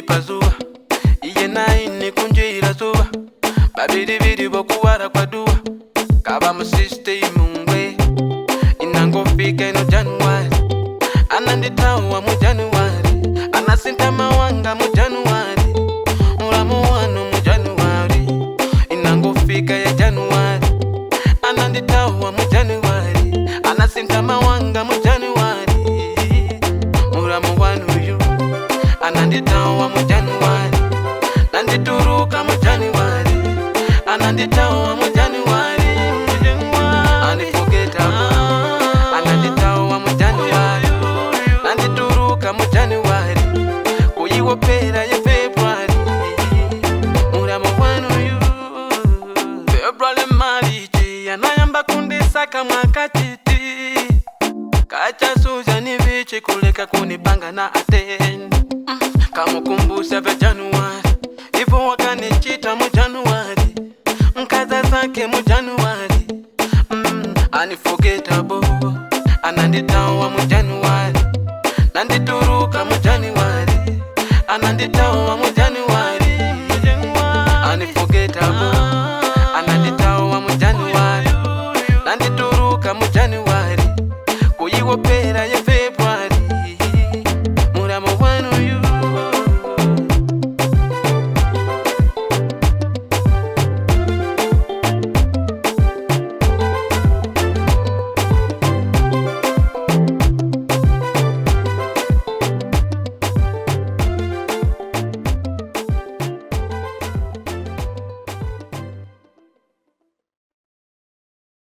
Tilipazuwa iye naine kunjira zuva babiribiri vokuwara kwaduwa kava musistemu ngwe inangofika ino January, ananditawa muJanuary, anasintamawanga muJanuary, mulamu wanu muJanuary. Inangofika ya January, ananditawa muJanuary, anasintamawanga muJanuary, mulamu wanuyu ananditawa muJanuary, nandituruka muJanuary, ananditawa muJanuary, unforgettable, ananditawa muJanuary, nandituruka muJanuary, kuyiwopera ye February, mulamu wanuyu. February March anayamba kundisaka mwakachiti kachasuza ni vichi kuleka kunipanga na ateni kamukumbusha vya January ivo wakanichita muJanuary, mkaza zake muJanuary, unforgettable, ananditawa muJanuary.